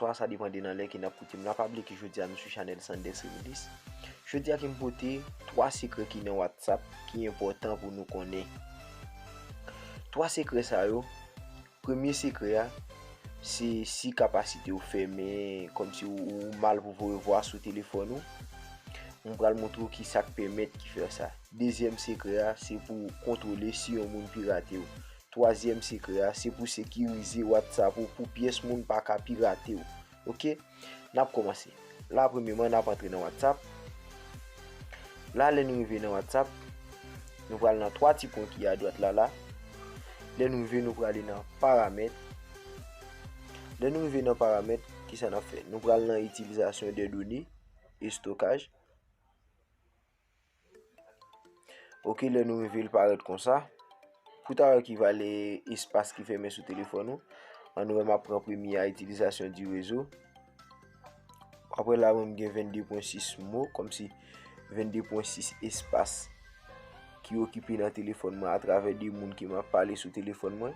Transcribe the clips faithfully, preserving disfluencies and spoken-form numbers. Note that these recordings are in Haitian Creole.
twa, sa depann de nan lè ke n ap koute m la. Pa bliye ke jodi a nou sou chanèl Sanders Remedies. Jodi a ke m pote twa sekrè ki nan WhatsApp ki enpòtan pou nou konnen. Twa sekrè sa yo, premye sekrè a, se si kapasite w fèmen, kòmsi ou, ou mal pou voye vwa sou telefòn ou. Mwen pral montre w ki sa k pèmèt ki fè sa. Dezyèm sekrè a, se pou kontwole si yon moun pirate w. Twazyèm sekrè a, se pou sekirize WhatsApp ou pou pyès moun pa ka pirate w. Oke? N ap kòmanse. La, premyèman, n ap antre nan WhatsApp. La, lè nou rive nan WhatsApp, nou pral nan twa ti pwen ki adwat la, la. Lè nou rive, nou prale nan paramèt. Lè nou rive nan paramèt, kisa n ap fè? Nou pral nan itilizasyon de done, estokaj. Oke, lè nou rive, l parèt konsa. Pou ta wè ki valè espas ki fèmen sou telefòn ou, ann wè m ap pran premye a, itilizasyon di rezo. Apre la, mwen, m gen vennde pwen sis mo, kòmsi vennde pwen sis espas ki okipe nan telefòn mwen atravè de moun ke m ap pale sou telefòn mwen.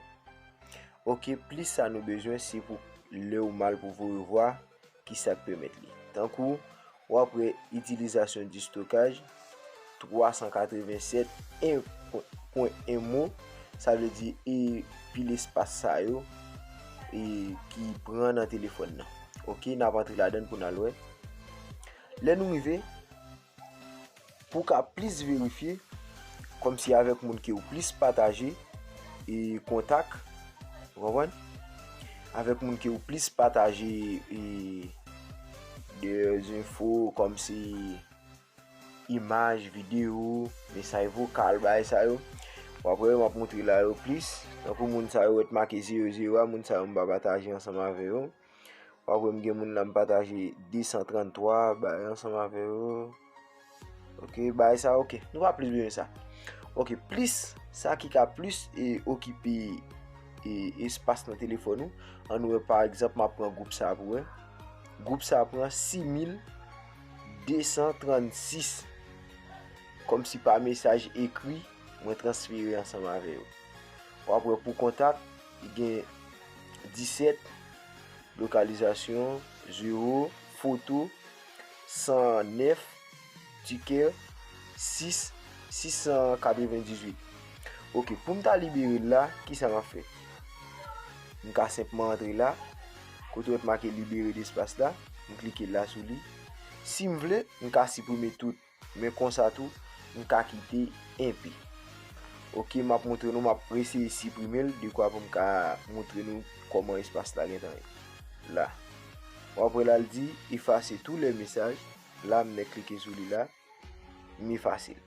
Oke, plis sa nou bezwen, se pou lè ou mal pou voye vwa, ki sa k pèmèt li. Tankou, w ap wè itilizasyon di estokaj, twa san katreven sèt, en pwen en mo, sa vle di, e pil espas sa yo, e ki pran nan telefòn nan. Oke, n ap antre ladan l pou n al wè. Lè nou rive, pou w ka plis verifye, kòmsi avèk moun ke w plis pataje, e kontak, ou konprann? Avèk moun ke w plis pataje, e de zenfo, kòmsi imaj, videyo, mesaj vokal, bagay sa yo. W ap wè, m ap montre la yo plis. Tankou moun sa yo wè t make zewo zewo a, moun sa yo m pa pataje ansanm avè yo. W ap wè m gen moun la m pataje de san tranntwa, bagay ansanm avè yo. Oke, bagay sa, oke. Nou pa plis bezwen sa. Oke, plis, sa ki ka plis e okipe e espas nan telefòn ou. Ann wè, pa egzanp, m ap pran gwoup sa pou wè. Gwoup sa pran sis mil de san trannsis. Kòmsi pa mesaj ekri, mwen transfere ansanm avè yo. W ap wè pou kontak, li gen disèt, lokalizasyon, zewo, foto, san nèf, tikè, sis, sis san katrevendizuit. Oke, pou m ta libere l la, kisa m ap fè? M ka senpman antre la, kote w wè t make libere despas la, m klike la sou li. Si m vle, m ka siprime tout. Men konsa tou, m ka kite enpe. Oke, m ap montre nou, m ap eseye siprime l, dekwa pou m ka montre nou kòman espas la gentan ye. La. W ap wè la, l di, effacer tous les messages. La, m nèk klike sou li la. M efase l.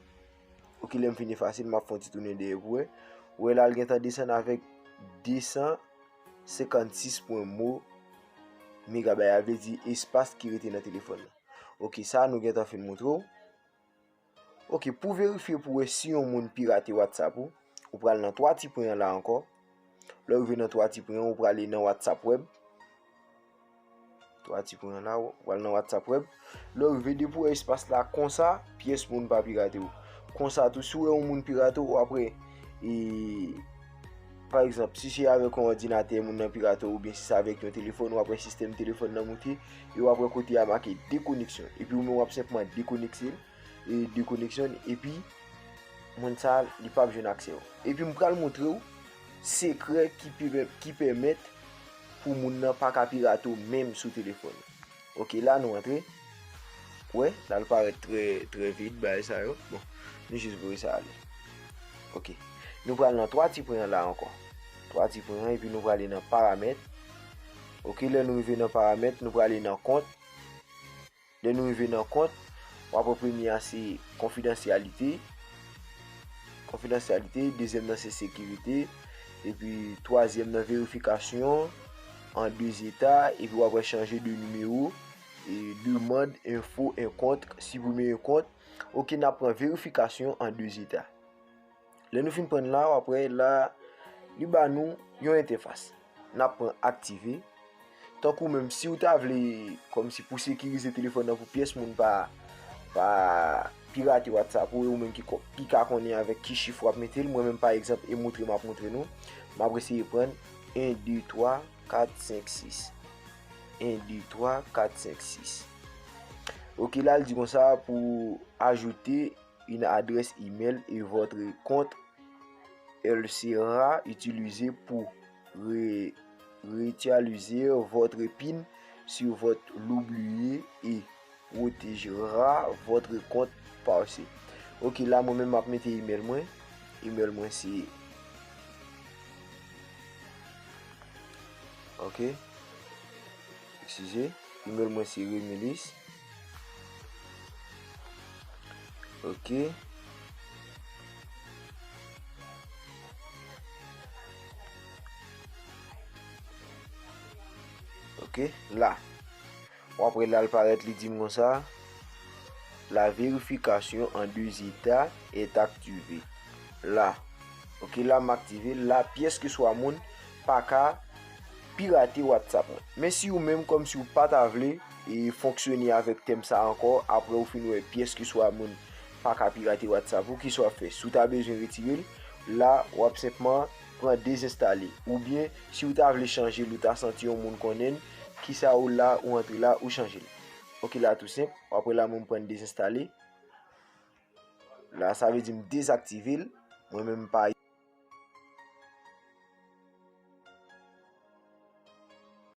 Oke, lè m fin efase l, m ap fè yon ti tounen dèyè pou wè. Ou wè la, l gentan desann avèk de san senkannsis pwen mo megabay, a vle di espas ki rete nan telefòn nan. Oke, sa a nou gentan fin montre w. Oke, pou verifye pou wè si yon moun pirate WhatsApp ou, ou pral nan twa ti pwen an la ankò. Lè w rive nan twa ti pwen an, ou prale nan WhatsApp Web. Twa ti pwen an la, ou pral nan WhatsApp Web. Lè w rive, depi w wè espas la konsa, pyès moun pa pirate w. Konsa tou, si w wè yon moun pirate w, w ap wè, e, pa egzanp, si se avèk yon òdinatè moun nan pirate w, oubyen si se avèk yon telefòn, w ap wè sistèm telefòn nan moute, e w ap wè kote a make dekoneksyon. Epi ou menm w ap senpman dekonekte l, e dekoneksyon, epi moun sa a, li p ap jwenn aksè w. Epi m pral montre w sekrè ki pi, ki pèmèt pou moun nan pa ka pirate w menm sou telefòn ou. Oke, la nou antre. Wè, la l parèt trè, trè vid, bagay sa yo. Bon, nou jis voye sa ale. Oke. Nou pral nan twa ti pwen an la ankò. Twa ti pwen an, epi nou prale nan paramèt. Oke, lè nou rive nan paramèt, nou prale nan kont. Lè nou rive nan kont, w ap wè premye a se konfidansyalite. Konfidansyalite, dezyèm nan se sekirite, epi twazyèm nan verifikasyon an de zeta, epi w ap wè chanje de nimewo, e demann, enfo, enkont, siprime enkont. Oke, n ap pran verifikasyon an de zeta. Lè nou fin pran l la, w ap wè la, li ba nou yon entèfas. N ap pran aktive. Tankou menm, si w ta vle, kòmsi pou sekirize telefòn nan pou pyès moun pa, pa pirate WhatsApp ou, ou menm ki, ki ka konnen avèk ki chif w ap mete l. Mwen menm, pa egzanp, e montre m ap montre nou. M ap eseye pran en, de, twa, kat, senk, sis. en, de, twa, kat, senk, sis. Ok, la, l di konsa pou ajouter une adresse email et votre compte, elle sera utilisée pour ré-, réutiliser votre pin si vous l'oubliez et protégera votre compte par ce. Ok, la, mwen menm, m ap mete email mwen. Email mwen, se, ok. Eskize. Email mwen, se Remilis. Ok. Ok, la. W ap wè la l parèt, li di m konsa, la vérification en deux étapes est activée. La. Ok, la m aktive l. La, pyès ke swa moun pa ka pirate WhatsApp mwen. Men si ou menm, kòmsi ou pa ta vle e fonksyone avèk tèm sa ankò, apre ou fin wè pyès ke swa moun pa ka pirate WhatsApp ou, kisa w ap fè? Si w ta bezwen retire l, la, w ap senpman pran dezenstale. Oubyen, si w ta vle chanje l, ou ta santi yon moun konnen l, kisa ou la, ou antre la, ou chanje l. Ok, la tou senp. Apre la, mwen m pran dezenstale. La, sa vle di m dezaktive l. Mwen menm m pa